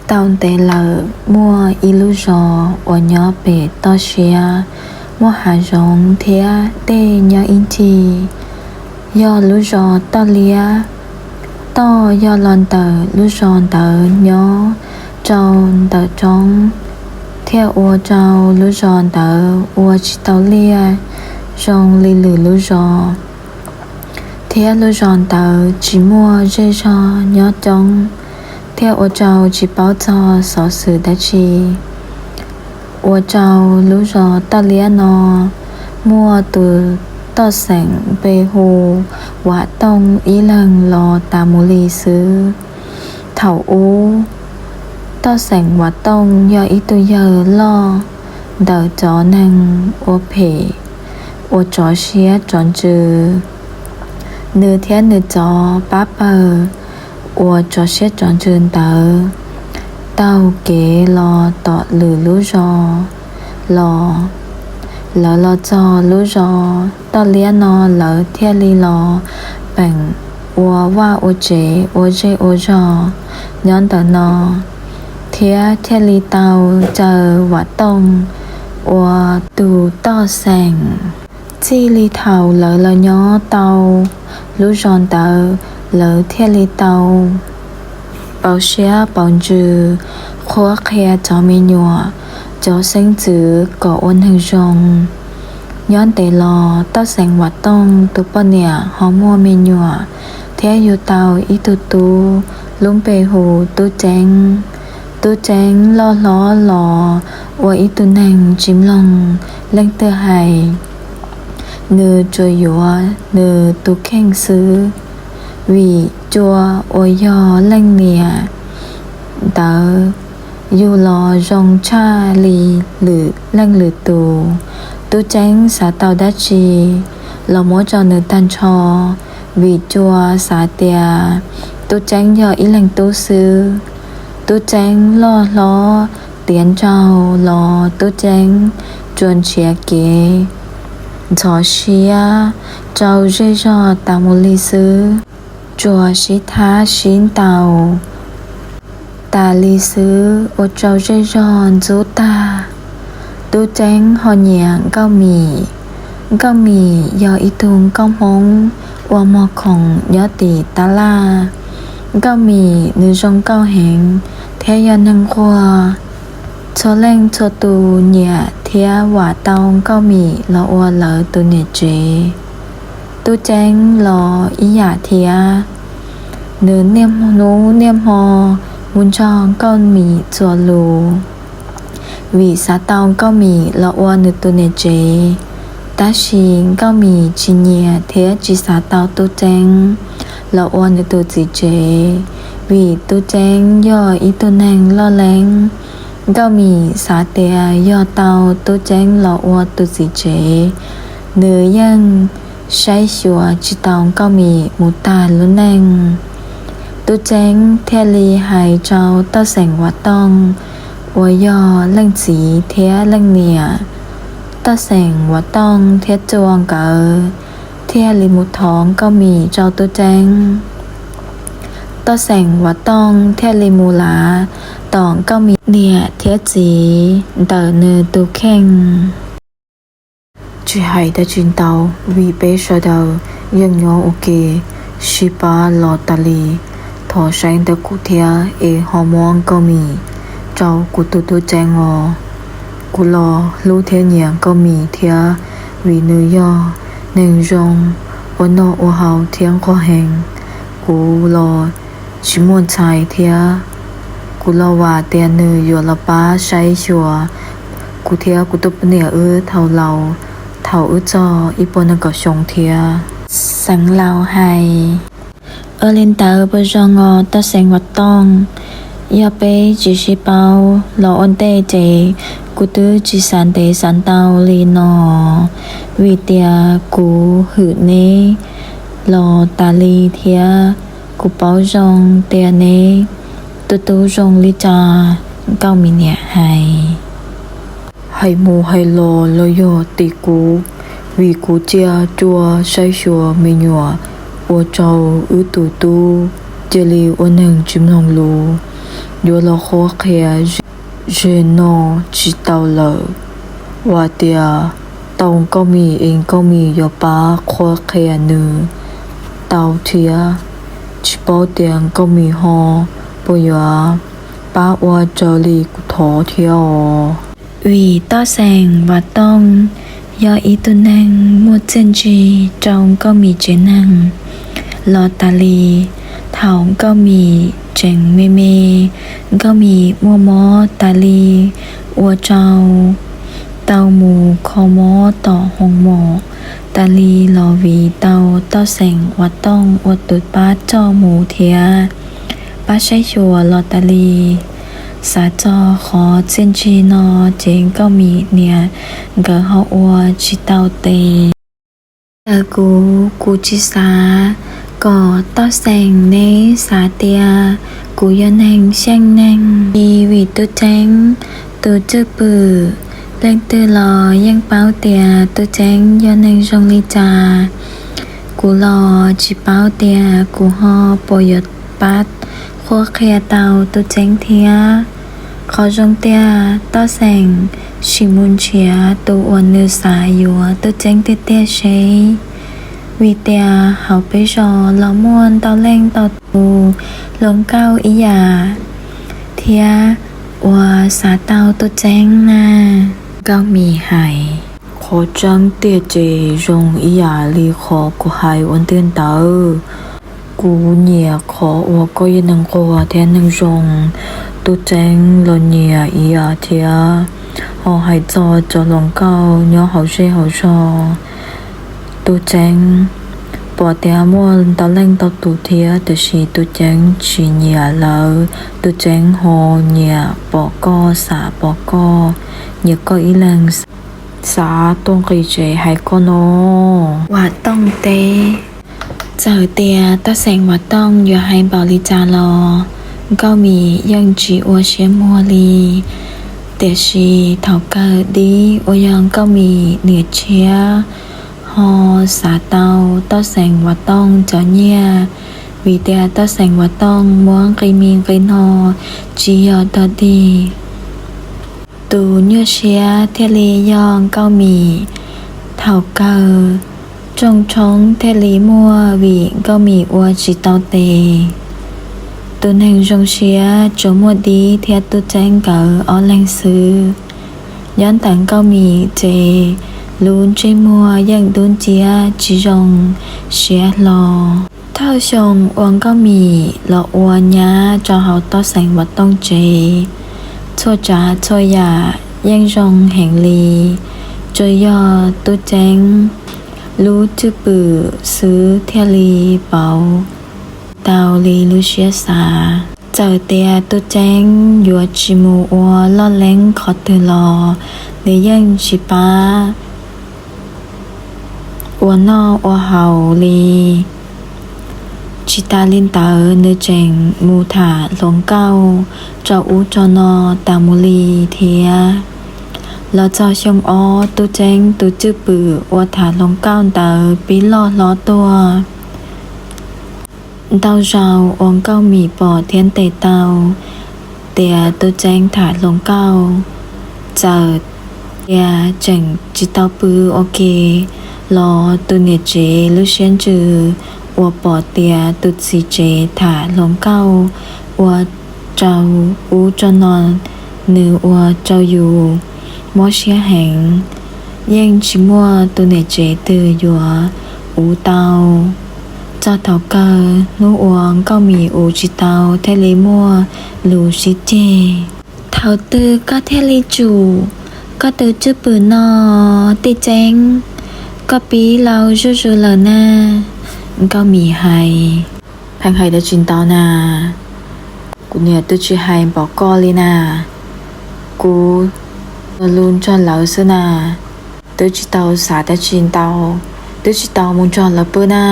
Tau ntev lawm muaj ib lub zos uas nyob pem toj siab, muaj hav zoov thiab dej nyob ib ncig. Yog lub zos Toj Liab. Toj yog los ntawm lub zos ntawd nyob rau ntawm roob, thiaj ua rau lub zos ntawd ua tsis tau liaj zoo li lwm lub zos, thiab lub zos ntawd tsis muaj zej zog nyob coob, thiaj ua rau tsis paub txog xov xwm dab tsi. Ua rau lub zos Toj Liab no muaj tus toj xeem npe hu Vam Tooj ib leeg los tas mus li xwb. Thaum ub, toj xeem Vam Tooj yog ib tug yawg loj ntawm cov neeg ua phem, uas rov siab rov ntsws. Nws thiab nws cov pab pawg uas rov siab rov ntsws ntawd taug kev los tom lwm lub zos los. Lawv los txog lub zos Toj Liab no, lawv thiaj li los peem ua vaj ua tsev, ua zej ua zog nyob ntawm no, thiab thiaj li tau caw Vam Tooj ua tus toj xeem. Txij li thaum lawv los nyob tau lub zos ntawd, lawv thiaj li tau pauv siab pauv ntsws qhuab qhia cov me nyuam, cov xeeb ntxwv kom ua neeg zoo. Nyob ntev los, toj xeem Vam Tooj tus poj niam ho muaj me nyuam thiab yug tau ib tug tub, lub npe hu Tub Ceeb. Tub Ceeb loj hlob los ua ib tug neeg tsis mloog leej twg hais, nws tsuas yuav nws tus kheej xwb. Vim Cua uas yog leej niam ntawd yug los zoo tshaj li lwm leej lwm tus. Tub Ceeb xav tau dab tsi los muab rau nws tag nrho, vim Cua xav tias Tub Ceeb yog ib leeg tub xwb. Tub Ceeb loj hlob tiav nraug los Tub Ceeb tsuas nrhiav kev ntxhov siab rau zej zog tas mus li xwb, tsuas sib thab sib ntaus tas li xwb ua rau zej zog ntxub tag. Tub Ceeb ho nyiam Nkauj Mim. Nkauj Mim yog ib tug nkauj Hmoob ua mog khoom nyob tim tab laj. Nkauj Mim nws zoo nkauj heev thiab yog neeg nquag. Txhua leej txhua tus nyiam thiab vam tau Nkauj Mim los ua lawv tus niam tsev. Tub Ceeb los ib yam thiab, nws niaj hnub niaj hmo mus nrog Nkauj Mim txuas lus, vim xav tau Nkauj Mim los ua nws tus niam tsev. Tab sis Nkauj Mim tsis nyiam thiab tsis xav tau Tub Ceeb los ua nws tus txiv tsev, vim Tub Ceeb yog ib tug neeg loj leeb. Nkauj Mim xav tias yog tau Tub Ceeb los ua tus txiv tsev, nws yeej saib xyuas tsis tau Nkauj Mim mus tag lub neej. Tub Ceeb thiaj li hais rau toj xeem Vam Tooj uas yog leej txiv thiab leej niam. Toj xeem Vam Tooj thiab Cua nkawd thiaj li mus thov Nkauj Mim rau Tub Ceeb. Toj xeem Vam Tooj thiaj li mus lav tom Nkauj Mim niam thiab txiv ntawm nws tus kheej. Tsis hais dab tsi ntau, vim peb sawv daws yeej nyob ua ke sib pab los tas li. Thov saib ntawm kuv thiab es ho muab Nkauj Mim rau kuv tus Tub Ceeb os. Kuv los hlub thiab nyiam Nkauj Mim thiab, vim nws yog neeg zoo, ua noj ua haus thiab nquag heev. Kuv los tsis muaj ntxhais thiab, kuv los vam tias nws yuav los pab saib xyuas kuv thiab kuv tus poj niam wb thaum laus, thaum wb txog ib puas nees nkaum xyoo thiab. Xeev Laus hais. Ua li ntawd puas zoo os toj xeem Vam Tooj? Yog peb tsis sib paub los ua ntej ces kuv twb tsis xav ntev xav ntau li no, vim tias kuv hwm neb los tas li thiab kuv paub zoo tias neb tus tub zoo li cas. Nkauj Mim niam hais. Hais mus hais los los yog tim kuv, vim kuv cia Cua saib xyuas me nyuam, ua rau wb tus tub cia li ua neeg tsis mloog lus. yuav los qhuab qhia ze no tsis tau lawm. Ua tias tau Nkauj Mim es Nkauj Mim yuav pab qhuab qhia nws tau thiab. Tsis paub tias Nkauj Mim ho puas yuav pab ua raws li kuv thov thiab os. Vim Toj Xeem Vam Tooj yog ib tug neeg muaj txiaj ntsig rau Nkauj Mim tsev neeg los tas li. Thaum Nkauj Mim tseem me me, Nkauj Mim muaj mob tas li, ua rau tau mus kho mob tom hoo mom tas li los vim tau Toj Xeem Vam Tooj ua tus pab coj mus thiab pab saib xyuas los tas li. Xav txog qhov txiaj ntsig no ces Nkauj Mim niam nkawd ho ua tsis tau tes. Ntawm kuv, kuv tsis xav kom Toj Xeem neb xav tias kuv yog neeg xyeej neeg, vim Tub Ceeb tus cwj pwm leej twg los yeej paub tias Tub Ceeb yog neeg zoo li cas. Kuv los tsis paub tias kuv ho puas yuav pab qhuab qhia tau Tub Ceeb thiab. Qhov zoo tiag Toj Xeem sim mus nrhiav tus uas nws xav yuav Tub Ceeb tiag tiag seb, vim tias hauv peb zos los muaj ntau leej ntau tus hluas nkauj ib yam thiab uas xav tau Tub Ceeb na. Nkauj Mim hais, qhov tseeb tiag ces zoo ib yam li qhov kuv hais ua ntej ntawd. Kuv nyiam qhov uas koj yog neeg nquag thiab neeg zoo, Tub Ceeb los nyiam ib yam thiab. Ho hais txog cov hluas nkauj nyob hauv zej hauv zos, Tub Ceeb pom tias muaj ntau leej ntau tus thiab tiam sis Tub Ceeb tsis nyiam lawv. Tub Ceeb ho nyiam pom koj, xav pom koj, nyiam koj ib leeg, xav tuaj nqis tsev hais koj no. Vam Tooj teb, txawm tias Toj Xeem Vam Tooj yuav hais npaum li cas los Nkauj Mim yeej tsis ua siab muag li. Tiam sis thaum kawg dib uas yog Nkauj Mim niam tshiab ho xav tau Toj Xeem Vam Tooj cov nyiaj, vim tias Toj Xeem Vam Tooj muab nqi mi nqi no tsis yog dog dig. Tus nyuaj siab thiaj li yog Nkauj Mim. Thaum kawg rooj tshoob thiaj li muaj vim Nkauj Mim ua tsis tau tes. Tus neeg zoo siab tsuas muaj dib thiab Tub Ceeb nkawd ob leeg xwb. Nyob ntawm Nkauj Mim ces lub ntsej muag yeej dub nciab tsis zoo siab hlo. Thawj xyoo uas Nkauj Mim los ua nyab rau hauv Toj Xeem Vam Tooj tsev, txhua tsav txhua yam yeej zoo heev li. Tsuas yog Tub Ceeb lub cwj pwm xwb thiaj li pauv tsis tau li lub siab xav. Txawm tias Tub Ceeb yuav tsis mus ua loj leeb qhov twg los nws yeej tsis pab ua noj ua haus li. Tsis tas li ntawd nws tseem mus tham hluas nkauj rau ub rau no tas mus li thiab. Los txog xyoo ob, Tub Ceeb tus cwj pwm uas tham hluas nkauj ntawd pib loj hlob tuaj. Ntau zaus uas Nkauj Mim pom thiab ntes tau tias Tub Ceeb tham hluas nkauj, txawm tias tseem tsis tau pw ua ke los tus niam tsev lub siab ntsws uas pom tias tus txiv tsev tham hluas nkauj ua rau ub rau no, nws ua rau yus mob siab heev. Yeej tsis muaj tus niam tsev twg yuav uv tau. Txog thaum kawg hnub uas Nkauj Mim uv tsis tau thiaj li muaj lus sib ceg. Thaum twg koj thiaj li tsum koj tus cwj pwm no, Tub Ceeb? Koj pib laus zuj zus lawm na. Nkauj Mim hais. Pheej hais dab tsi ntau na? Kuv niam twb tsis hais npaum koj li na. Kuv ua lus nrog lawv xwb na, twb tsis tau xav dab tsi ntau, twb tsis tau mus nrog lawv pw na.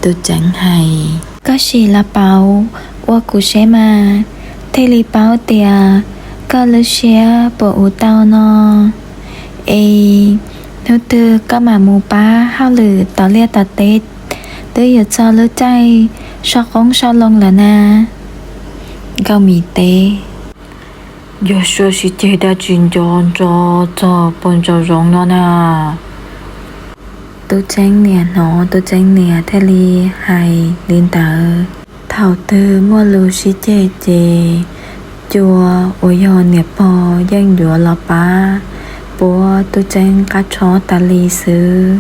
Tub Ceeb hais. Koj sim los pauv ua kuv seb mas, thiaj li paub tias koj lub siab puas uv tau no. Es hnub twg koj mam mus pab hauj lwm tom liaj tom teb, twb yuav txog lub caij sau qoob sau loo lawm na. Nkauj Mim teb. Yog sua siv ceg dab tsi nco ntsoov txog puag nraum zoov no na? Tub Tseeb niam hnov Tub Tseeb niam thiaj li hais li ntawd. Thaum twg muaj lus sib ceg ces Cua uas yog niam pog yeej yuav los pab puab Tub Tseeb qab tshob tas li xwb.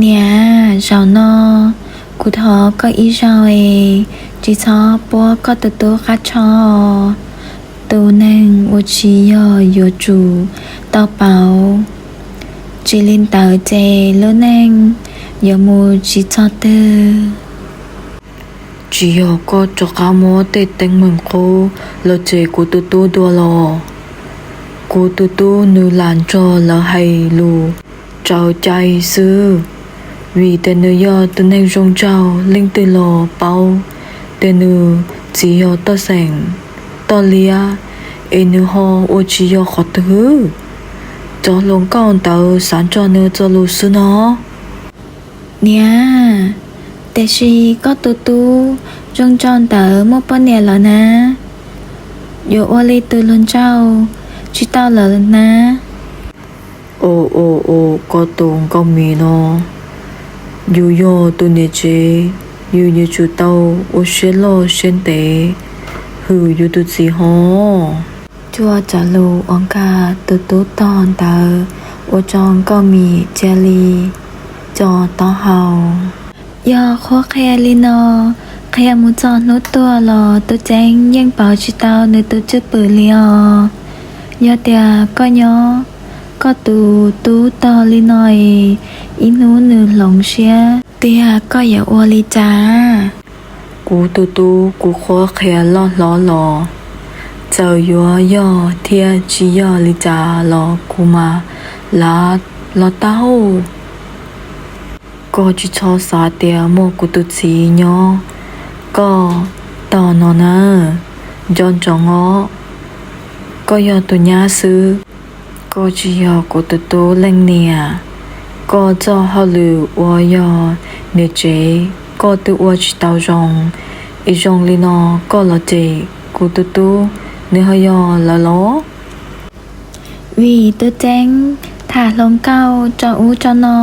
Niam, zaum no kuv thov koj ib zaug es tsis txhob puab koj tus tub qab tshob. Tus neeg uas tsis yog yuav tsum tau pauv, tsis li ntawd ces lub neej yuav mus tsis txog twg. Tsis yog koj rov qab muab tej teeb meem qub los tseg kuv tus tub dua los? Kuv tus tub nws lam nrog lawv hais lus tsaws cai xwb, vim tias nws yog tus neeg zoo nraug, leej twg los paub tias nws txiv yog Toj Xeem, Toj Liab, es nws ho ua tsis yog qhov twg. Cov hluas nkauj ntawd xav nrog nws txuas lus xwb no. Niam, tiam sis koj tus tub zoo nraug ntawd muaj poj niam lawm na, yuav ua li tus hluas nraug tsis tau lawm na. Ua ua ua, koj tus Nkauj Mim no, yus yog tus niam tsev, yus yuav tsum tau ua siab loj siab ntev hwm yus tus txiv hov. Cua cov lus uas nkag tus tub tog ntawd ua rau Nkauj Mim cia li co taub hau. Yog qhuab qhia li no, qhia mus txog hnub tuag los Tub Tseeb yeej pauv tsis tau nws tus cwj pwm li os. Yog tias koj nyob koj tus tub tog li no es ib hnub nws hloov siab tiag koj yuav ua li cas? Kuv tus tub kuv qhuab qhia loj hlob los, txawm yuav yog thiab tsis yog li cas los kuv mam lav los tau. Koj tsis txhob xav tias muaj kuv tus txiv nyob koj tog no na, nco ntsoov os. Koj yog tus nyab xwb, koj tsis yog kuv tus tub leej niam. Koj txoj hauj lwm uas yog niam tsev koj twb ua tsis tau zoo, es zoo li no koj los cem kuv tus tub, nws ho yog lawv los? Vim Tub Tseeb tham hluas nkauj tso ub tso no,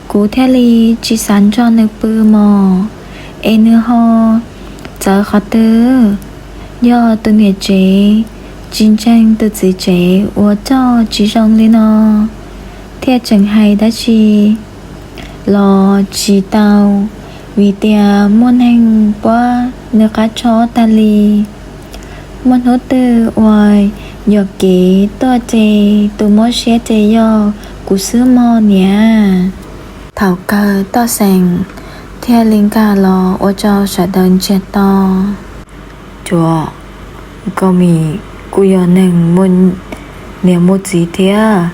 kuv thiaj li tsis xav nrog nws pw mog. Es nws ho txawv qhov twg? Yog tus niam tsev tsis ntseeg tus txiv tsev uas coj tsis zoo li no, thiaj tseem hais dab tsi los tsis tau, vim tias muaj neeg puab nws qab tshob tag li. Muaj hnub twg uas yuam kev tuaj ces tus mob siab ces yog kuv xwb mog niam. Thaum kawg Toj Xeem thiaj li nkag los ua rau sawv daws ntsiag to. Cua, Nkauj Mim kuj yog neeg muaj niam muaj txiv thiab,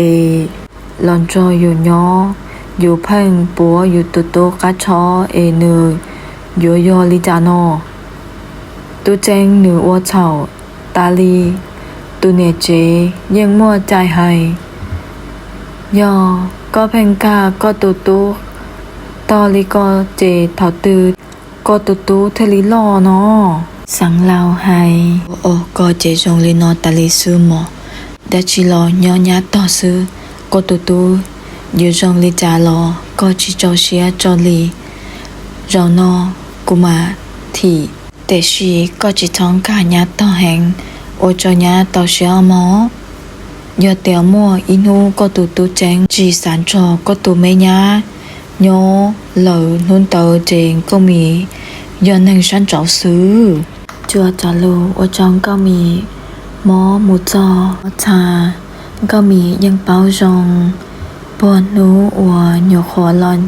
es los nrog yus nyob, yus pheej puab yus tus tub qab tshob es nws yuav yog li cas no? Tub Tseeb nws ua txhaum tas li, tus niam tsev yeej muaj cai hais. Yog koj pheej nkag koj tus tub tog li ko ces thaum twg koj tus tub thiaj li loj no? Xeev Laus hais. Ua koj ces zoo li no tas li xwb mog. Dab tsi los nyob nyab tog xwb, koj tus tub yuav zoo li cas los koj tsis tso siab tso li. Zaum no kuv mam thim, tiam sis koj tsis txhob nkag nyab tog heev, ua rau nyab tau siab mog. Yog tias muaj ib hnub koj tus tub Tseeb tsis xav nrog koj tus me nyab nyob lawm hnub ntawd ces Nkauj Mim yog neeg sab nraud xwb. Cua cov lus ua rau Nkauj Mim mob mus txog txha. Nkauj Mim yeej paub zoo, puag hnub uas nyuam qhuav los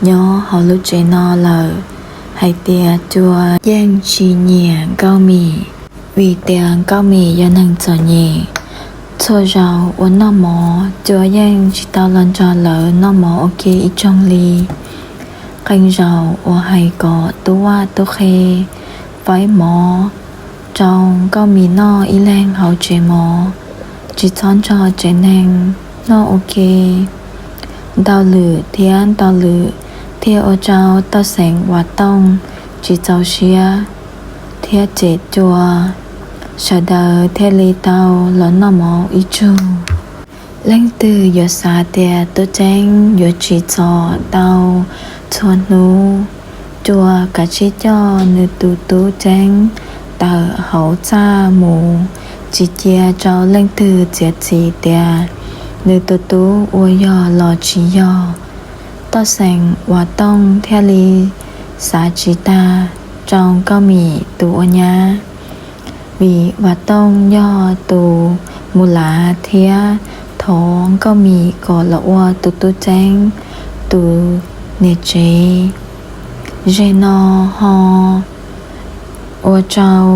nyob hauv lub tsev no lawm, hais tias Cua yeej tsis nyiam Nkauj Mim, vim tias Nkauj Mim yog neeg txom nyem. Txhua zaus uas noj mov Cua yeej tsis tau los nrog lawv noj mov ua ke ib zaug li. Qee zaus uas hais kom tub Vaj tub Qhe faib mov rau Nkauj Mim noj ib leeg hauv tsev mov, tsis txhob nrog tsev neeg noj ua ke. Ntau lwm thiab ntau lwm thiaj ua rau Toj Xeem Vam Tooj tsis txaus siab, thiab cem Cua, sawv daws thiaj li tau los noj mov ib zaug. Leej twg yuav xav tias Tub Ceeb yuav tsim txom tau txhua hnub, Cua kav tsij coj nws tus Tub Ceeb tawm hauv txaj mus, tsis cia rau leej twg txiav txim tias nws tus tub ua yog los tsis yog. Toj xeem Vam Tooj thiaj li xav tsis tag rau Nkauj Mim tus ua nyab, vim Vam Tooj yog tus mus lav thiab thov Nkauj Mim kom los ua tus Tub Ceeb tus niam tsev. Zem no ho ua rau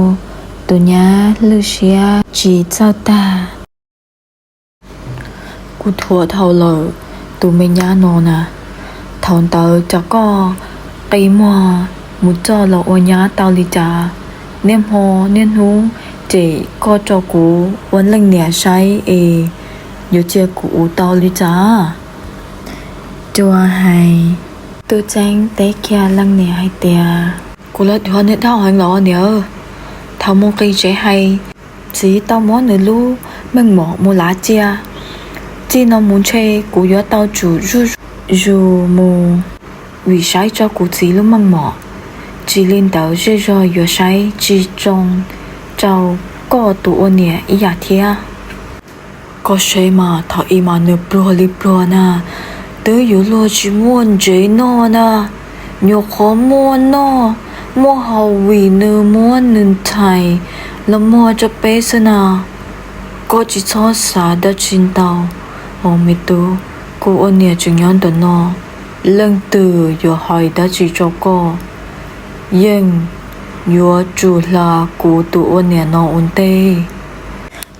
tus nyab lwj siab tsis txawj tag. Kuv thuam dhau lawm tus me nyab no na. Thaum ntawd cas koj qi muag mus coj los ua nyab tau li cas? Niaj hmo niaj hnub ces koj tso kuv ua leej niam saib es yuav cia kuv ua tau li cas? Cua hais. Tub Ceeb teb kiag leej niam hais tias, kuv los dhuav nws dhau heev los niam. Thaum mus nqis tsev hais, txiv tau muab nws lub meej mom mus lav cia. Txij no mus ntshe kuv yuav tau tsum zuj zus mus, vim saib tso kuv txiv lub meej mom. Tsis li ntawd zej zog yuav saib tsis zoo rau koj tus ua niam ib yam thiab. Koj saib mas thaum ub mas nws pluag li pluag na, twb yuav luag tsis muaj ntsev noj na, nyuam qhuav muaj noj muaj haus vim nws muab nws ntxhais los muag rau peb xwb na. Koj tsis txhob xav dab tsi ntau os me tub, kuv ua niam tseem nyob ntawm no, leej twg yuav hais dab tsi rau koj, yeej yuav tsum hla kuv tus ua niam no ua ntej.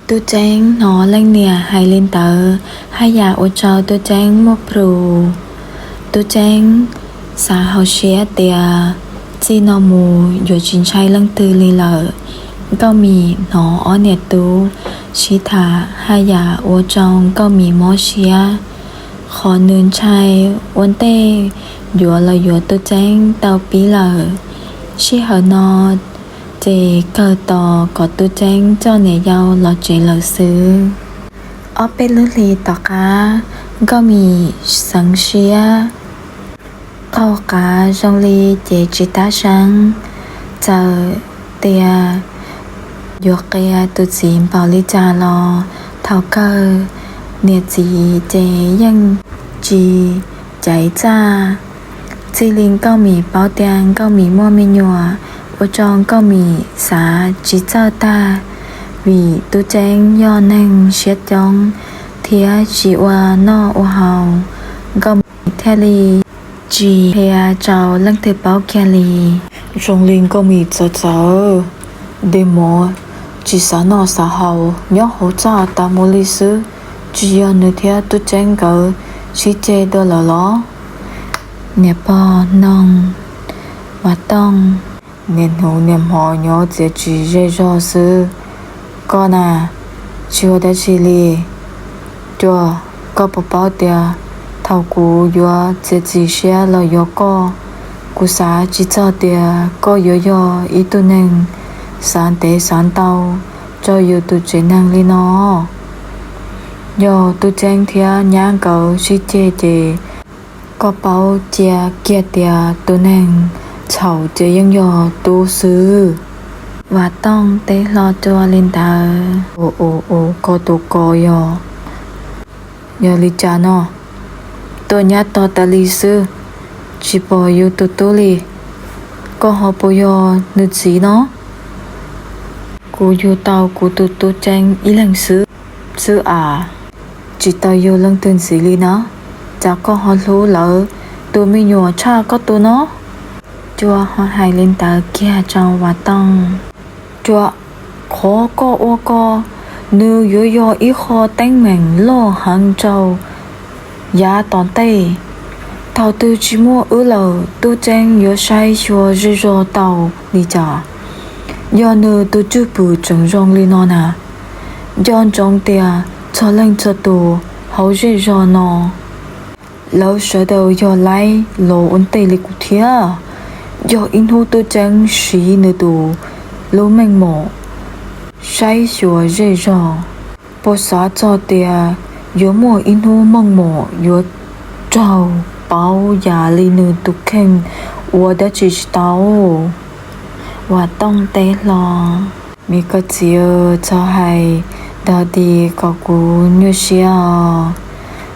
Tub Ceeb hnov leej niam hais li ntawd haj yam ua rau Tub Ceeb muaj plhus. Tub Ceeb xav hauv siab tias txij no mus yuav tsis ntshai leej twg li lawm. Nkauj Mim hnov ob niam tub sib tham haj yam ua rau Nkauj Mim mob siab. Qhov nws ntshai ua ntej yuav los yuav Tub Ceeb tau pib lawm. Sij hawm no ces kawg tos kom Tub Ceeb coj niam yau los tsev lawm xwb. Ob peb lub hlis tom qab, Nkauj Mim xeev siab, qaug qav zoo li cev tsis tab seeb. Txawm tias yuav qia tus txiv npaum li cas los thaum kawg niam txiv ces yeej tsis caiv txaj. Txij li Nkauj Mim paub tias Nkauj Mim muaj me nyuam, ua rau Nkauj Mim xav tsis txawj tag, vim Tub Ceeb yog neeg siab coob thiab tsis ua noj ua haus. Nkauj Mim thiaj li tsis qhia rau leej twg paub kiag li. Zoo li Nkauj Mim txawv txawv, dej mov tsis xav noj xav haus, nyob hauv txaj tas mus li xwb. Tsis yog nws thiab Tub Ceeb nkawd sib ceg dua lawm los? Niam pog noog Vam Tooj. Niaj hnub niaj hmo nyob txiav txim zej zog xwb, koj na tsis ua dab tsi li. Cua, koj puas paub tias thaum kuv yuav txiav txim siab los yuav koj, kuv xav tsis txog tias koj yuav yog ib tug neeg xav ntev xav ntau rau yus tus tsev neeg li no. Yog Tub Ceeb thiab nyab nkawd sib ceg ces koj paub cia kiag tias tus neeg txhaum ces yeej yog Tub xwb. Vam Tooj teb hlo Cua li ntawd. Ua ua ua, koj tus ko yog, yog li cas no? Tuaj nyab tog tas li xwb, tsis pom yus tus tub li. Koj ho puas yog nws txiv no? Kuv yug tau kuv tus tub Ceeb ib leeg xwb, xwb as, tsis tau yug leej twg ntxiv li no. Cas koj ho hlub lawv tus me nyuam tshaj koj tus no? Cua ho hais li ntawd kiag rau Vam Tooj. Cua, qhov koj ua ko, nws yuav yog ib qho teeb meem loj heev rau yav tom ntej. Thaum twg tsis muaj wb lawm, tub ceeb yuav saib xyuas zej zog tau li cas? Yog nws tus cwj pwm tseem zoo li no na, nco ntsoov tias txhua leej txhua tus hauv zej zog no, lawv sawv daws yog laib los ua ntej li kuv thiab. Yog ib hnub tub ceeb siv nws tus lub meej mom saib xyuas zej zog, puas xav txog tias yuav muaj ib hnub meej mom yuav raug pauv yam li nws tus kheej ua dab tsi tsis tau. Vam Tooj teb hlo, Me koj txiv, txhob hais dog dig kom kuv nyuaj siab os.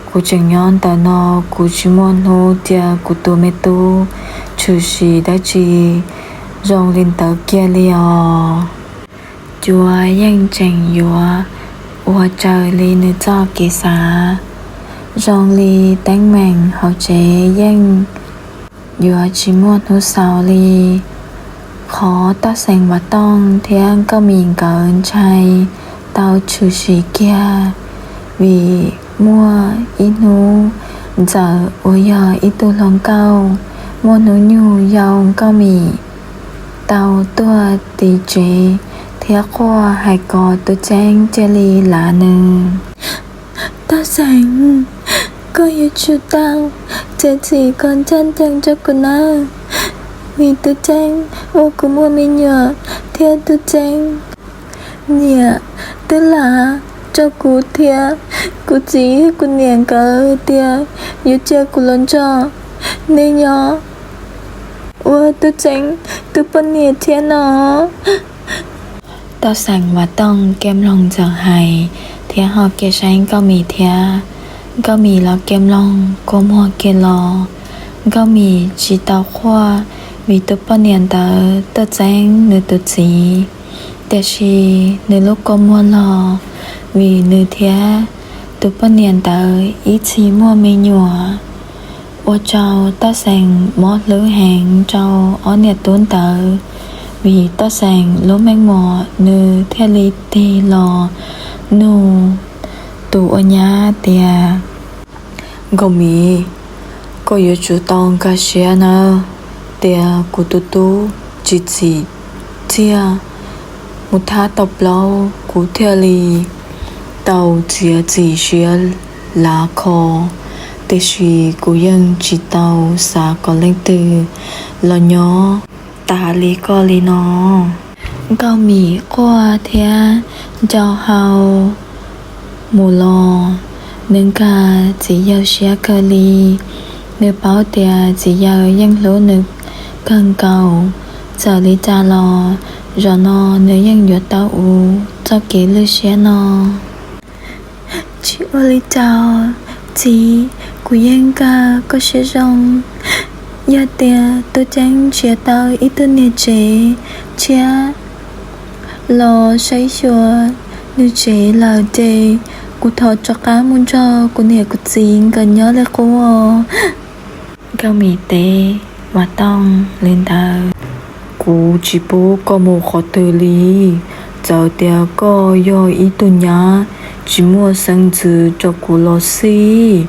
Kuv tseem nyob ntawm no, kuv tsis muaj hnub cia kuv tus me tub tshwm sim dab tsi zoo li ntawd kiag li os. Cua yeej tseem yuav ua raws li nws txoj kev xav, zoo li teeb meem hauv tsev yeej yuav tsis muaj hnub xaus li. Qhov Toj Xeem Vam Tooj thiab Nkauj Mim nkawd ntshai tau tshwm sim kiag vim muaj ib hnub Ntxawm uas yog ib tug hluas nkauj muaj hnub nyoog yau Nkauj Mim tau tuaj tim tsev thiab quaj hais kom Tub Txeeb cia li lav nws. Toj Xeem, koj yuav tsum tau txiav txim kom ncaj ncees rau kuv nawb, vim Tub Txeeb ua kuv muaj me nyuam thiab Tub Txeeb niam twb lav rau kuv thiab kuv txiv kuv niam nkawd tias yuav cia kuv los nrog neb nyob ua Tub Txeeb tus poj niam thiab no. Toj Xeem Vam Tooj kiag mloog Ntxawm hais thiab ho kiag saib Nkauj Mim thiab. Nkauj Mim los kiag mloog kua muag kiag los. Nkauj Mim tsis tau quaj vim tus poj niam ntawd tuaj txeeb nws tus txiv, tiam sis nws lub kua muag log vim nws thiab tus poj niam ntawd ib txhis muaj me nyuam. Ua rau Toj Xeem mob hlwb heev rau ob niam tub ntawd, vim Toj Xeem lub meej mom nws thiaj li tig los nug tus ua nyab tias, Nkauj Mim, koj yuav tsum tau nkag siab nawb, tias kuv tus tub tsis txim txiaj mus thab tau plaub, kuv thiaj li tau txiav txim siab lav kho, tiam sis kuv yeej tsis tau xav kom leej twg los nyob tas li koj li no. Nkauj Mim quaj thiab ncau hau mus los, nws nkag txiv yawg siab kawg li. Nws paub tias txiv yawg yeej hlub nws kawg nkaus, txawm li cas los zaum no nws yeej yuav tau ua txoj kev lwj siab no. Tsis ua li cas, txiv, kuv yeej nkag koj siab zoo. Yog tias Tub Ceeb nrhiav tau ib tug niam tsev tshiab los saib xyuas nws tsev lawm ces kuv thov rov qab mus nrog kuv niam kuv txiv nkawd nyob li qub. Nkauj Mim teb Vam Tooj li ntawd. Kuv tsis pub koj mus qhov twg li. Txawm tias koj yog ib tug nyab tsis muaj xeeb ntxwv rau kuv los xij,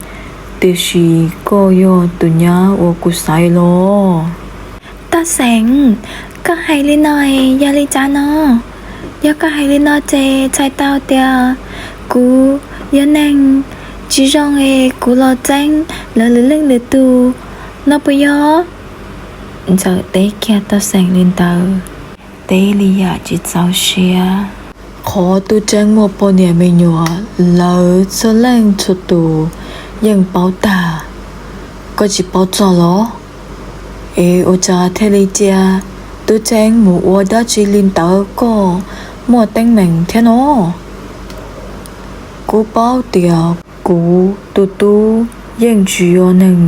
tiam sis koj yog tus nyab uas kuv xaiv los. Toj Xeem, koj hais li no yog li cas no? Yog koj hais li no ces txhais tau tias kuv yog neeg tsis zoo es kuv los txeeb lawv lwm leej lwm tus no puas yog? Ntxawm teb kiag Toj Xeem li ntawd, teb li yam tsis txaus siab. Qhov Tub Ceeb muaj poj niam me nyuam lawv txhua leej txhua tus yeej paub tag, koj tsis paub txog los? Es ua cas thiaj li cia Tub Ceeb mus ua dab tsi li ntawd koj muaj teeb meem thiab no? Kuv paub tias kuv tus tub yeej tsis yog neeg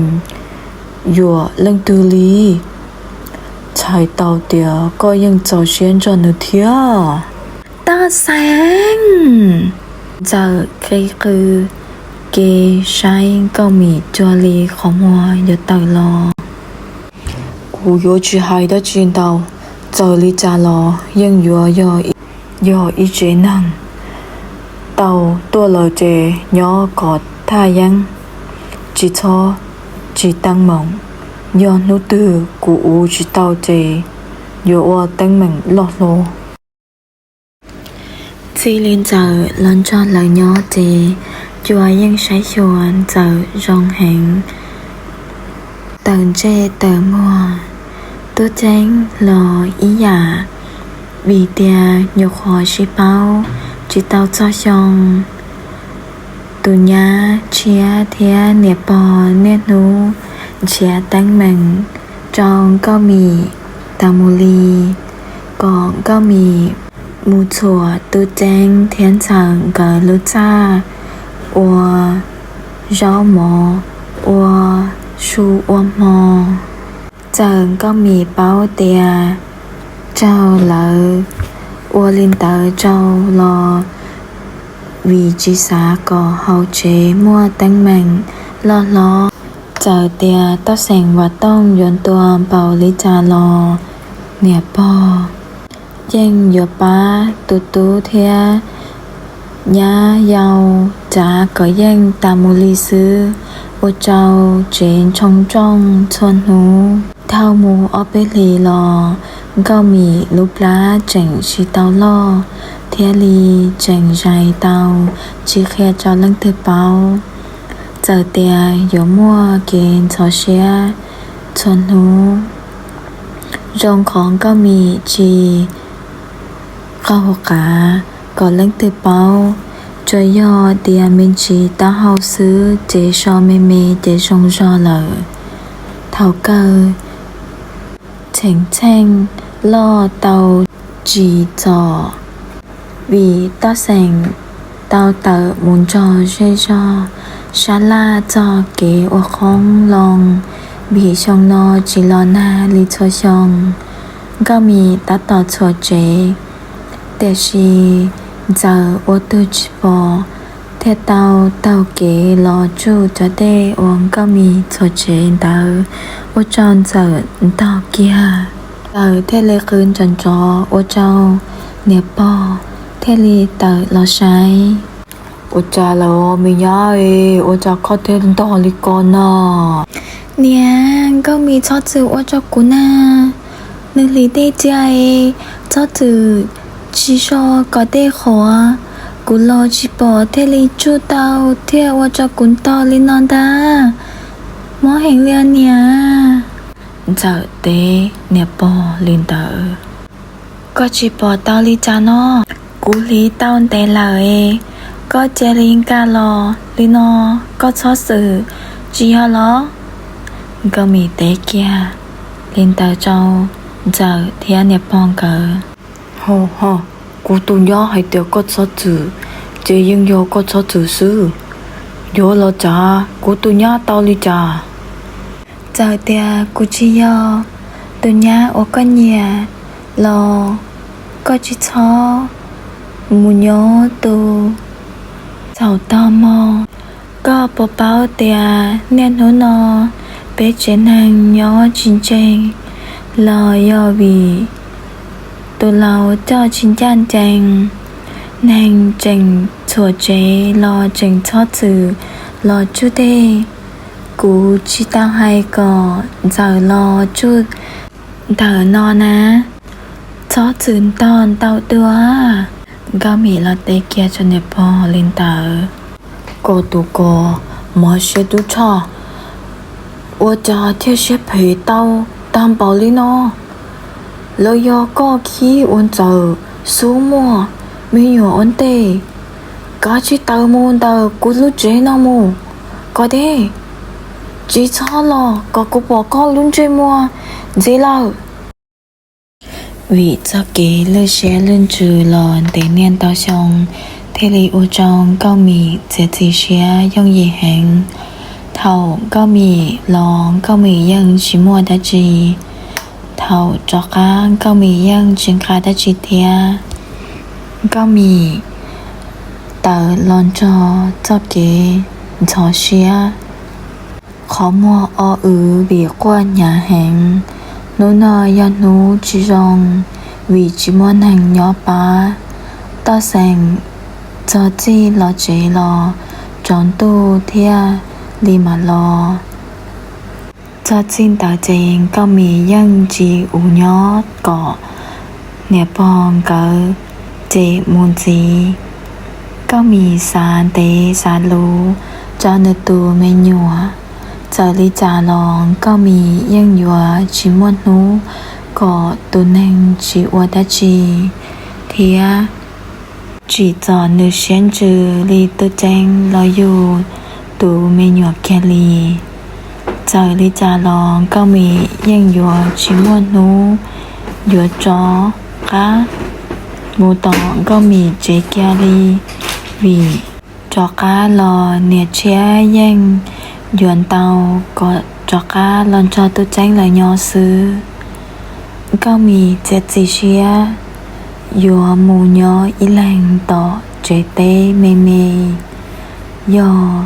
yuam leej twg li, txhais tau tias koj yeej txaus siab nrog nws thiab. Toj Xeem! Ntxawm qi qw ke saib Nkauj Mim cuag li qhov muag yuav tawm los. Kuv yuav tsis hais dab tsi ntau, txawm li cas los yeej yuav yog ib tsev neeg. Tau tuaj lawm ces nyob kom thaj yeeb, tsis txhob tsis teeb meem. Yog hnub twg kuv ua tsis tau ces yuav ua teeb meem loj hlo. Txij li Ntxawm los nrog lawv nyob ces Cua yeej saib xyuas Ntxawm zoo heev, tawm ntsej tawm muag. Tub Ceeb los ib yam, Vim tias nyuam qhuav sib paub tsis tau txog xyoo, tus nyab tshiab thiab niam pog niaj hnub nrhiav teeb meem rau Nkauj Mim tas mus li, kom Nkauj Mim mus txhuam Tub Ceeb thiab Ntxawm nkawd lub txaj ua zaub mov, ua su ua hmo. Txawm Nkauj Mim paub tias raug lawv ua li ntawd rau los, vim tsis xav kom hauv tsev muaj teeb meem loj hlob. Txawm tias Toj Xeem Vam Tooj yuav ntuas npaum li cas los, niam pog yeej yuav pab tus tub thiab nyab yau txav kom yeej tas mus li xwb, ua rau tsev ntshoo nrooj txhua hnub. Dhau mus ob peb hlis los, Nkauj Mim lub plab tseem tsis tau loj thiaj li tseem zais tau, tsis qhia rau leej twg paub. Txawm tias yuav muaj kev ntxhov siab txhua hnub, zoo qhov Nkauj Mim tsis qaug qav kom leej twg paub, tsuas yog tias me ntsis taub hau xwb ces so me me ces zoo zog lawm. Thaum kawg txheem txheej loj tau tsis txom, vim Toj Xeem tau tawm mus nrog zej zog sab laj txog kev ua qoob loo, vim xyoo no tsis los nag li txhua xyoo. Nkauj Mim tab tom txhuam tsev, tiam sis Ntxawm ua tug tsis pom thiaj tau taug kev los tsuj cov dej uas Nkauj Mim txhuam tsev ntawd, ua rau Ntxawm ntog kiag. Ntxawm thiaj li qw nrov nrov ua rau niam pog thiaj li tawm los saib. Ua cas lawm me nyab, ua cas koj thiaj ntog li ko no? Niam, Nkauj Mim txhob txwm ua rau kuv na. Nws hliv dej cia, txhob txwm tsis so kom dej qhuav. Kuv los tsis pom thiaj li tsuj tau thiaj ua rau kuv ntog li no ntag. Mob heev li niam. Ntxawm teb niam pog li ntawd. Koj tsis pom tau li cas no? Kuv hliv tau ntev lawm, koj cia li nkag los li no, koj txhob txwm, tsis yog los? Nkauj Mim teb kiag li ntawd rau Ntxawm thiab niam pog nkawd. Ho ho, kuv tus nyab hais tias koj txhob txwm, ces yeej yog koj txhob txwm xwb. Yuav los tsav kuv tus nyab tau li cas? Txawm tias kuv tsis yog tus nyab uas koj nyiam los koj tsis txhob mus nyob tus txhaum tog mog. Koj puas paub tias niaj hnub no peb tsev neeg nyob tsis ntseeg los yog vim tus laus coj tsis ncaj ncees, neeg tseem txhuam tsev los tseem txhob txwm los tsuj dej. Kuv tsis tau hais kom Ntxawm los tsuj ntawm no na, txhob txwm ntog ntau dua. Nkauj Mim los teb kiag rau niam pog li ntawd. Koj tus ko mos siab tub tshaj, ua cas thiaj siab phem tau tag npaum li no? Los yog koj khib ua Ntxawm xub muaj me nyuam ua ntej? Kav tsij tawm mus ntawm kuv lub tsev no mus, kom deb, tsis txhob los kom kuv pom koj lub ntsej muag ntxiv lawm. Vim txoj kev lwj siab lwj ntsws los ntev niaj ntau xyoo thiaj li ua rau Nkauj Mim txiav txim siab yooj yim heev. Thaum Nkauj Mim los Nkauj Mim yeej tsis muaj dab tsi, thaum rov qab Nkauj Mim yeej tsis nqa dab tsi thiab. Nkauj Mim tawm los nrog txoj kev ntxhov siab, qhov muag o wv vim quaj hnyav heev. Hnub no yog hnub tsis zoo, vim tsis muaj neeg nyob pab. Toj Xeem txog txij los tsev los tsaus ntuj thiaj li mam los. Txog txij ntawd ces Nkauj Mim yeej tsis ua nyob kom niam pog nkawd ces mus ntxiv. Nkauj Mim xav ntev xav luv rau nws tus me nyuam, txawm li cas los Nkauj Mim yeej yuav tsis muaj hnub kom tus neeg tsis ua dab tsi thiab tsim txom nws siab ntsws li Tub Ceeb los yug tus me nyuam kiag li. Txawm li cas los Nkauj Mim yeej yuav tsis muaj hnub yuav rov qab mus tom Nkauj Mim tsev kiag li, vim rov qab los niam tshiab yeej yuav ntaus kom rov qab los nrog Tub Ceeb lawv nyob xwb. Nkauj Mim txiav txim siab yuav mus nyob ib leeg tom tsev teb me me, yog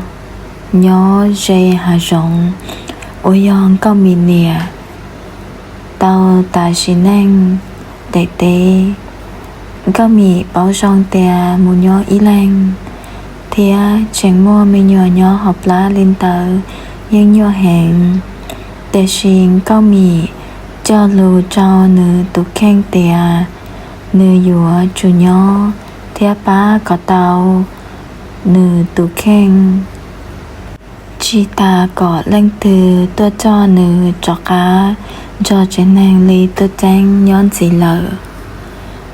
nyob ze hav zoov uas yog Nkauj Mim niam tau tas sim neej daim teb. Nkauj Mim paub zoo tias mus nyob ib leeg thiab tseem muaj me nyuam nyob hauv plab li ntawd yeej nyuaj heev. Tiam sis Nkauj Mim cog lus rau nws tus kheej tias nws yuav tsum nyob thiab pab kom tau nws tus kheej, tsis tas kom leej twg tuaj coj nws rov qab nrog tsev neeg li Tub Ceeb nyob ntxiv lawm.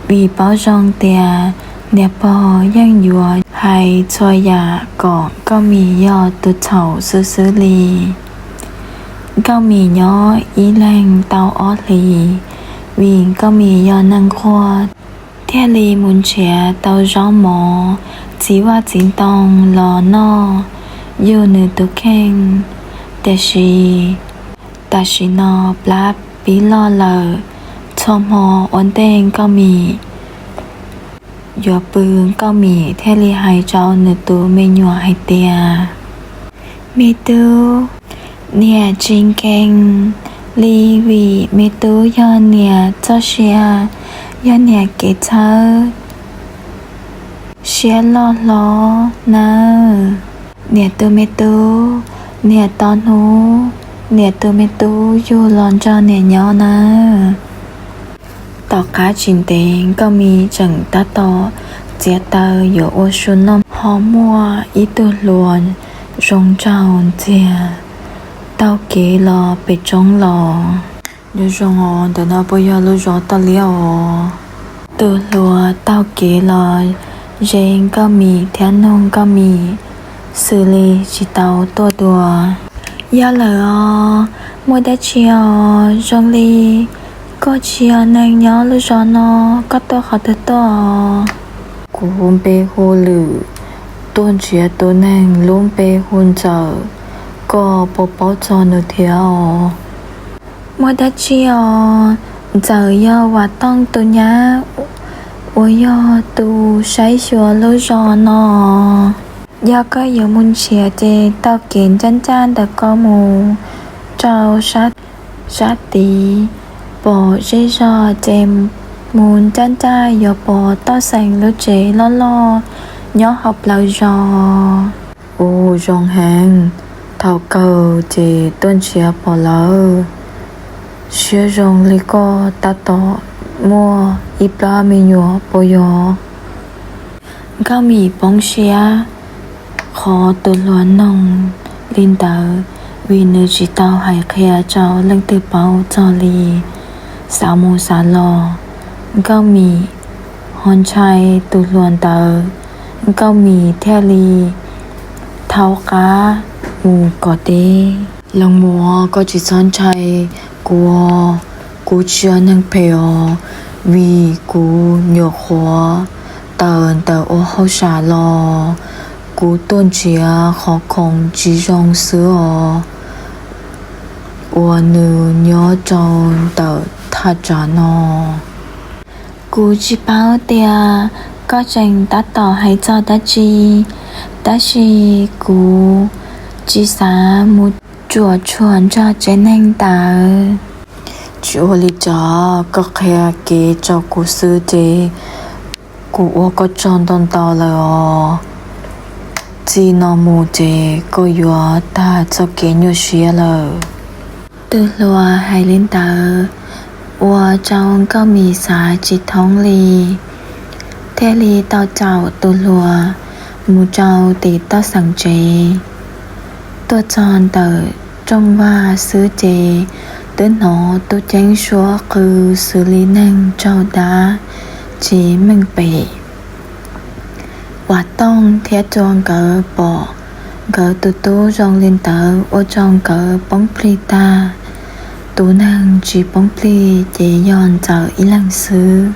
Vim paub zoo tias niam pog yeej yuav hais txhua yam kom Nkauj Mim yog tus txhaum xwb xwb li. Nkauj Mim nyob ib leeg tau ob hlis, vim Nkauj Mim yog neeg quaj thiaj li mus nrhiav tau zaub mov, txiv vaj txiv ntoo los noj yug nws tus kheej. Tiam sis tam sim no plab pib loj lawm, txhua hmo ua ntej Nkauj Mim yuav pw, Nkauj Mim thiaj li hais rau nws tus me nyuam hais tias, Me tub, niam tsis nkees li vim me tub yog niam txoj sia, yog niam kev txhawb siab loj hlob nawb. Niam tus me tub, niam tos hnub niam tus me tub yug los nrog niam nyob nawb. Tom qab tsis ntev Nkauj Mim tseem tab tom txiav taws yuav ua su noj ho muaj ib tug hluas zoo nraug ntxiag taug kev los pem roob los. Nyob zoo os, ntawm no puas yog lub zos Toj Liab os? Tus hluas taug kev los ze Nkauj Mim thiab nug Nkauj Mim xws li tsis tau tuaj dua. Yog lawm os, muaj dab tsi os? Zoo li koj tsis yog neeg nyob lub zos no, koj tuaj qhov twg tuaj os? Kuv npe hu Lwm, tuaj nrhiav tus neeg lub npe hu Ntxawm, koj puas paub txog nws thiab os? Muaj dab tsi os? Ntxawm yog Vam Tooj tus nyab uas yog tus saib xyuas lub zos no. Yog koj yuav mus nrhiav ces taug kev ncaj ncaj ntawm ko mus rau sab tid, pom zej zog ces mus ncaj ncaj yuav pom Toj Xeem lub tsev loj loj nyob hauv plawv zos. Ua zoo heev, thaum kawg ces tuaj nrhiav pom lawm. Siab zoo li koj tab tom muaj ib plab me nyuam puas yog? Nkauj Mim poob siab qhov tus hluas nug li ntawd, vim nws tsis tau hais qhia rau leej twg paub txog li. Xav mus xav los, Nkauj Mim ho ntshai tus hluas ntawd, Nkauj Mim thiaj li thaub qab mus kom deb. Leej muam, koj tsis txhob ntshai kuv, kuv tsis yog neeg phem os, vim kuv nyuam qhuav tawm ntawm ua hauj sam los, kuv tuaj nrhiav qhov khoom tsis zoo xwb os, uas nws nyob rau ntawm thaj tsam no. Kuv tsis paub tias koj tseem tab tom hais txog dab tsi, tab sis kuv tsis xav mus ruam tshuam nrog tsev neeg ntawd. Tsis ua li cas, koj qhia kev rau kuv xwb ces kuv ua koj tsaug ntau ntau lawm os. Txij no mus ces koj yuav tag txoj kev nyuaj siab lawm. Tus hluas hais li ntawd ua rau Nkauj Mim xav tsis thoob li, thiaj li tau caum tus hluas mus rau tim Toj Xeem tsev. Tuaj txog ntawm rooj vag xwb ces twb hnov tub ceeb suab qw xws li neeg raug dab tsis meej pem. Vam Tooj thiab Cua nkawd pom nkawd tus tub zoo li ntawd ua rau nkawd poob plig tag. Tus neeg tsis poob plig ces yog Ntxawm ib leeg xwb.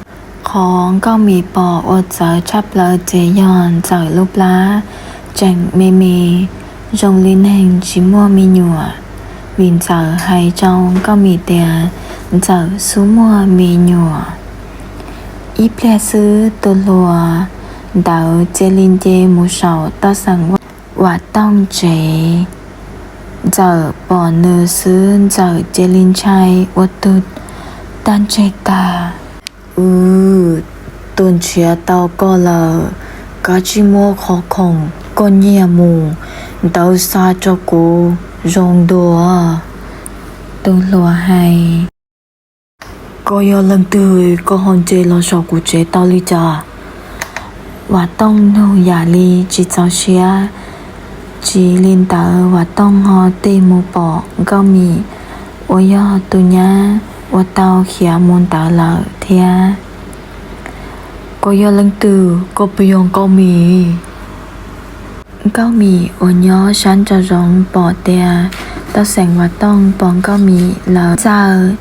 Qhov Nkauj Mim pom uas txawv tshaj plaws ces yog Ntxawm lub plab tseem me me, zoo li neeg tsis muaj me nyuam, vim Ntxawm hais rau Nkauj Mim tias Ntxawm xub muaj me nyuam. Ib pliag xwb tus hluas ntawd cia li nce mus saum toj xeem Vam Tooj tsev. Ntxawm pom nws xwb Ntxawm cia li ntshai ua tug tag ntseg tag. Wb tuaj nrhiav tau koj lawm, kav tsij muab qhov khoom koj nyiag mus ntawd xa rau kuv zoo dua. Tus hluas hais. Koj yog leej twg koj ho nce los saum kuv tsev tau li cas? Vam Tooj nug yam li tsis txaus siab. Tsis li ntawd Vam Tooj ho tig mus pom Nkauj Mim uas yog tus nyab uas tau khiav mus ntawd lawm thiab. Koj yog leej twg? Koj puas yog Nkauj Mim? Nkauj Mim uas nyob sab nraum zoov pom tias toj xeem Vam Tooj pom Nkauj Mim lawm. Ntxawm,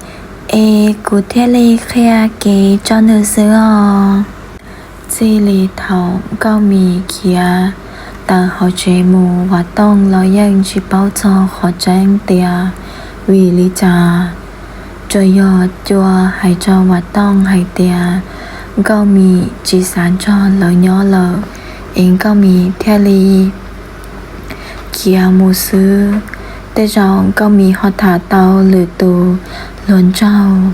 es kuv thiaj li qhia kev rau nws xwb os. Txij li thaum Nkauj Mim khiav tawm hauv tsev mus Vam Tooj los yeej tsis paub txog qhov tseeb tias vim li cas. Tsuas yog Cua hais rau Vam Tooj hais tias Nkauj Mim tsis xav nrog lawv nyob lawm, es Nkauj Mim thiaj li khiav mus xwb. Tej zaum Nkauj Mim ho tham tau lwm tus hluas nraug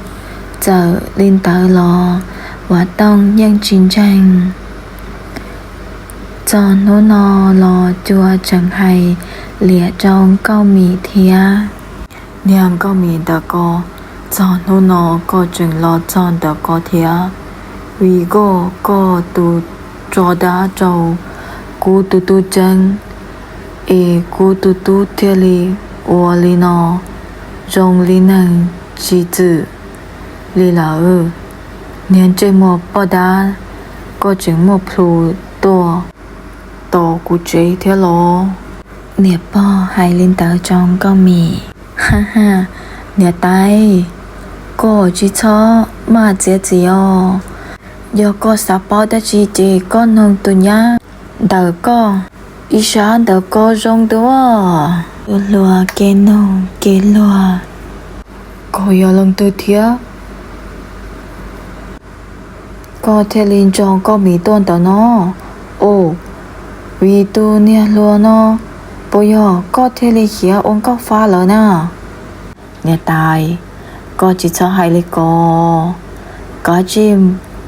txawm li ntawd los Vam Tooj yeej tsis ntseeg. Txog hnub no los Cua tseem hais liam rau Nkauj Mim thiab. Niag Nkauj Mim ntawm ko, txog hnub no koj tseem los txog ntawm ko thiab, vim koj, koj tus tso dab rau kuv tus tub Ceeb, es kuv tus tub thiaj li ua li no, zoo li neeg tsis txwm li lawm. Niag ntsej muag poj dab, koj tseem muaj plhus tuaj tom kuv tsev thiab los? Niam pog hais li ntawd rau Nkauj Mim. Ha ha, niam tais, koj tsis txhob maj txiav txim os. Yog koj xav paub dab tsi ces koj noog tus nyab ntawm koj ib sab ntawm ko zoo dua. Tus hluas ke noog ke luag. Koj yog leej twg thiab koj thiaj li nrog Nkauj Mim tuaj ntawm no? Os, vim tus niag hluas no, puas yog koj thiaj li khiav ua nkauj fa lawm na? Niam tais, koj tsis txhob hais li ko, kav tsij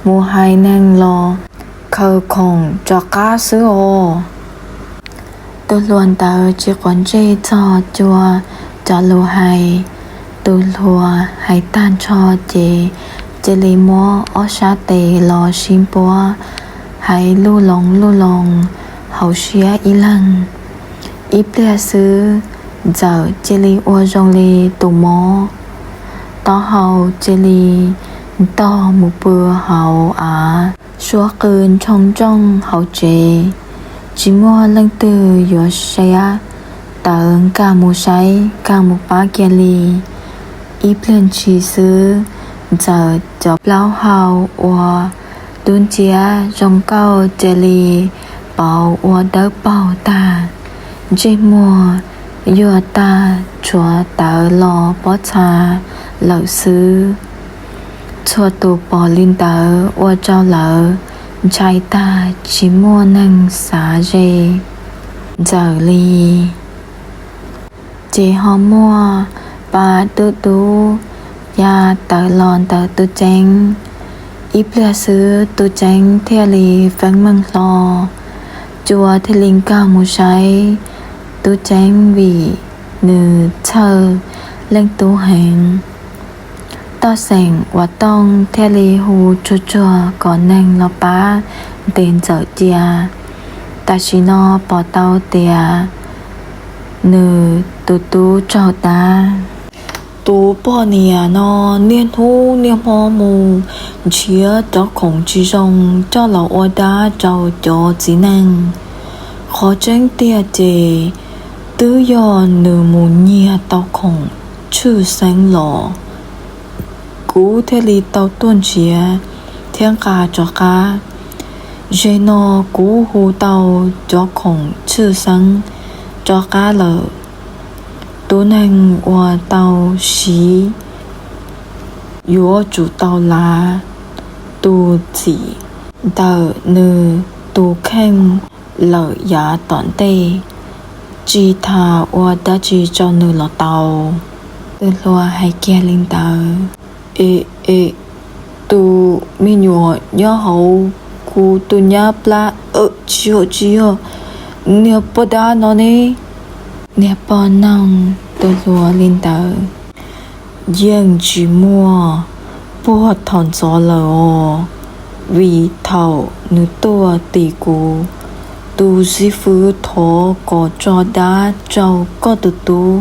mus hais neeg los khaws khoom rov qab xwb os. Tus hluas ntawd tsis quav ntsej txog Cua cov lus hais. Tus hluas hais tag nrho ces cia li muab ob sab tes los sib npuab, hais luj loos luj loos hauv siab ib leeg. Ib pliag xwb, Ntxawm cia li ua zoo li tus mob, taub hau cia li ntog mus pw hauv av, suab qw ntshoo nrooj hauv tsev, tsis muaj leej twg yuav siab tawv nkag mus saib nkag mus pab kiag li. Ib pliag ntshis xwb, Ntxawm cov plaub hau uas dub nciab zoo nkauj cia li pauv ua dawb paug tag, ntsej muag yuag tag tshuav tawv los pob txha lawm xwb. Txhua tus pom li ntawd ua rau lawv ntshai tag tsis muaj neeg xav ze Ntxawm li. Ces ho muaj pab tub tub ya tawm los ntawm Tub Ceeb. Ib pliag xwb Tub Ceeb thiaj li feeb meej hlo. Cua thiaj li nkag mus saib Tub Ceeb vim nws txhawj leej tub heev. Toj xeem Vam Tooj thiaj li hu tsuag tsuag kom neeg los pab ntes Ntxawm cia. Tam sim no pom tau tias nws tus tub raug dab. Tus poj niam no niaj hnub niaj hmo mus nrhiav cov khoom tsis zoo coj los ua dab rau cov txiv neej. Qhov tseeb tiag ces twb yog nws mus nyiag tau khoom tshwj xeeb los, kuv thiaj li tau tuaj nrhiav thiab nqa rov qab. Ze no kuv hu tau cov khoom tshwj xeeb rov qab lawm. Tus neeg uas tau siv yuav tsum tau lav tus txim ntawm nws tus kheej lawm yav tom ntej, tsis tas ua dab tsi rau nws los tau. Tus hluas hais kiag li ntawd. E, e, tus me nyuam nyob hauv kuv tus nyab plab, tsis yog, tsis yog, niag poj dab no ne. Niag pog noog tus hluas li ntawd, yeej tsis muaj puag thaum ntxov lawm os, vim thaum nws tuaj tim kuv, tus xib fwb thov kom tso dab rau koj tus tub,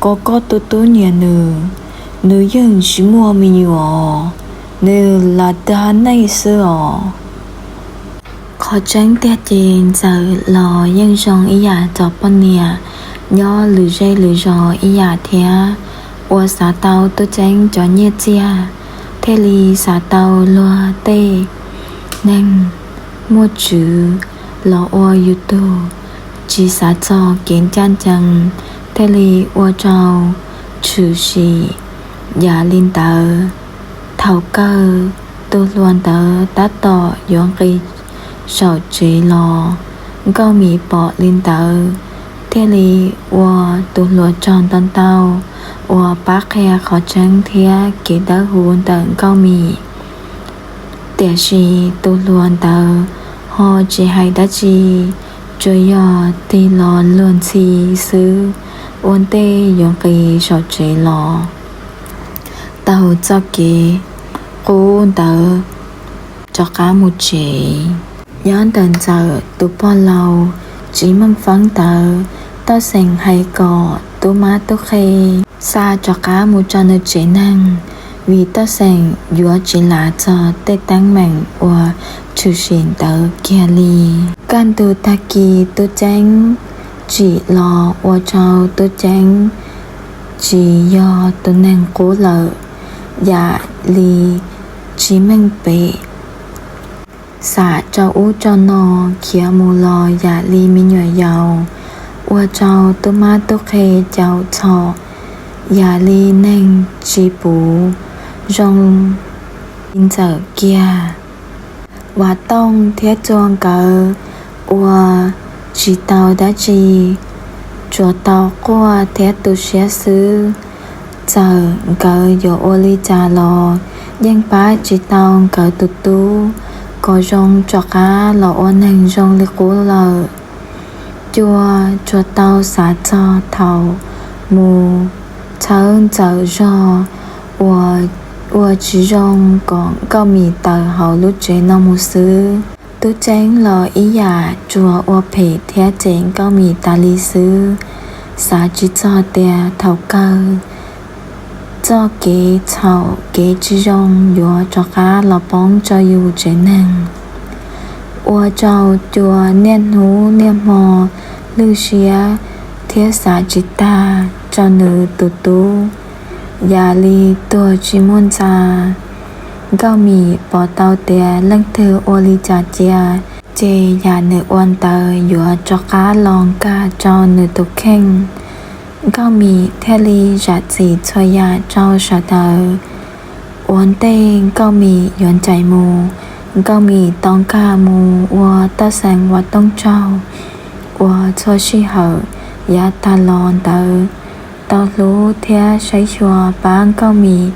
kom koj tus tub nyiam nws. Nws yeej tsis muaj me nyuam, nws lam dag neej xwb os. Qhov tseeb tiag ces Ntxawm los yeej zoo ib yam cov poj niam nyob lwm zej lwm zos ib yam thiab, uas xav tau Tub Ceeb cov nyiaj txiag, thiaj li xav tau luag tej neeg muaj tswv los ua yus tug, tsis xav txog kev ncaj ncees, thiaj li ua rau tshwm sim yam li ntawd. Thaum kawg tus hluas ntawd tab tom yuav nqis saum tsev los, Nkauj Mim pom li ntawd thiaj li ua tus hluas tsaug ntau ntau uas pab qhia qhov tseeb thiab kev dawb huv ntawm Nkauj Mim. Tiam sis tus hluas ntawd ho tsis hais dab tsi, tsuas yog tig los luag ntxhi xwb, ua ntej yuav nqis saum tsev los taug txoj kev qub ntawd rov qab mus tsev. Nyob ntawm Ntxawm tus pog laus Tsis Meej Feeb ntawd, Toj Xeem hais kom tub mab tub qhe xa rov qab mus rau nws tsev neeg, vim Toj Xeem yuav tsis lav txog tej teeb meem uas tshwm sim ntawd kiag li. Kaj ntug tag kis Tub Ceeb tsim los ua rau Tub Ceeb tsis yog tus neeg qub lawm, yam li Tsis Meej Pem xam rau ub rau no, khiav mus los yam li me nyuam yaus, ua rau tub mab tub qhe caum txhaum yam li neeg tsis puv zoo li Ntxawm kiag. Vam Tooj thiab Tsua nkawd ua tsis tau dab tsi, tsuas tau quaj thiab tu siab xwb. Txawm nkawd yuav ua li cas los yeej pab tsis tau nkawd tus tub kom zoo rov qab los ua neeg zoo li qub lawm. Cua tsuas tau xav txog thaum mus txhawb Ntxawm zog uas ua tsis zoo kom Nkauj Mim tawm hauv lub tsev no mus xwb. Tub Ceeb los ib yam, tsuas ua phem thiab cem Nkauj Mim tas li xwb. Xav tsis txog tias thaum kawg txoj kev txhaum kev tsis zoo yuav rov qab los poob rau yus tsev neeg, ua rau Cua niaj hnub niaj hmo lwj siab thiab xav tsis tag rau nws tus tub, yam li tuag tsis muaj ntxa. Nkauj Mim pom tau tias leej twg ua li cas cia, ces yam nws ua ntawd yuav rov qab los nkag rau nws tus kheej. Nkauj Mim thiaj li zam txim txhua yam rau sawv daws. Ua ntej Nkauj Mim yuav ncaim mus, Nkauj Mim tau nkag mus ua Toj Xeem Vam Tooj tsaug, uas txhua sij hawm yav tag los ntawd tau hlub thiab saib xyuas pab Nkauj Mim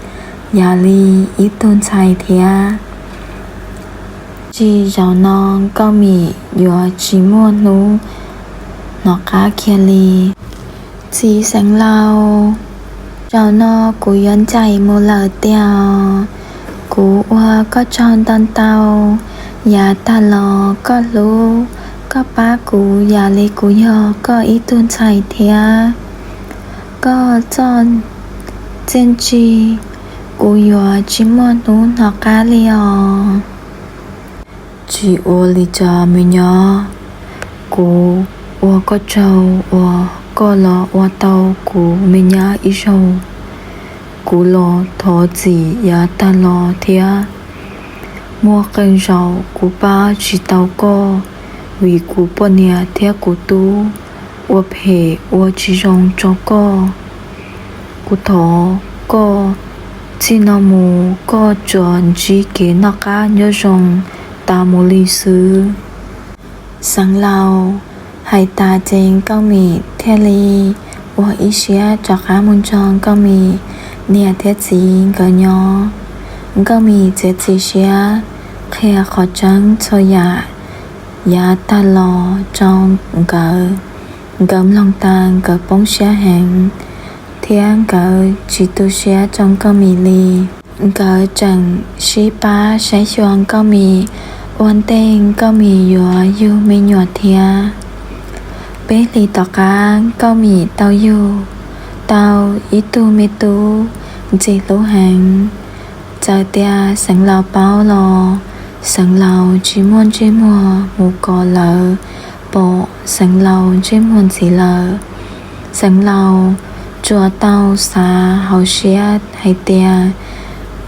yam li ib tug ntxhais thiab. Tsis zaum no Nkauj Mim yuav tsis muaj hnub hnov qab kiag li. Txiv xeev laus, zaum no kuv yuav ncaim mus lawm tiag. Kuv ua koj tsaug ntau ntau, yav tag los koj hlub, koj pab kuv yam li kuv yog koj ib tug ntxhais thiab. Koj txoj Txiaj ntsig, kuv yuav tsis muaj hnub hnov qab li os. Tsis ua li cas me nyab, kuv ua koj tsaug uas koj los ua tau kuv me nyab ib zaug. Kuv los thov txim yav tag los thiab. Muaj qee zaus kuv pab tsis tau koj, vim kuv poj niam thiab kuv tub ua phem ua tsis zoo rau koj. Kuv thov koj, txij no mus koj tsuas ntsib kev noj qab nyob zoo tas mus li xwb. Xeev Laus hais tas ces Nkauj Mim thiaj li ua ib siab rov qab mus nrog Nkauj Mim niam thiab txiv nkawd nyob. Nkauj Mim txiav txim siab qhia qhov tseeb txhua yam yav tag los rau nkawd. Nkawd mloog tas nkawd poob siab heev, thiab nkawd tsis tu siab rau Nkauj Mim li. Nkawd tseem sib pab saib xyuas Nkauj Mim ua ntej Nkauj Mim yuav yug me nyuam thiab. Peb hlis tom qab Nkauj Mim tau yug tau ib tug me tub ntxim hlub heev. Txawm tias Xeev Laus paub los Xeev Laus tsis muaj ntsej muag mus kom lawv pom Xeev Laus ntsej muag ntxiv lawm. Xeev Laus tsuas tau xav hauv siab hais tias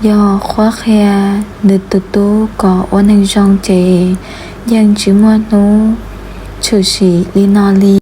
yog qhuab qhia nws tus tub kom ua neeg zoo ces yeej tsis muaj hnub tshwm sim li no li.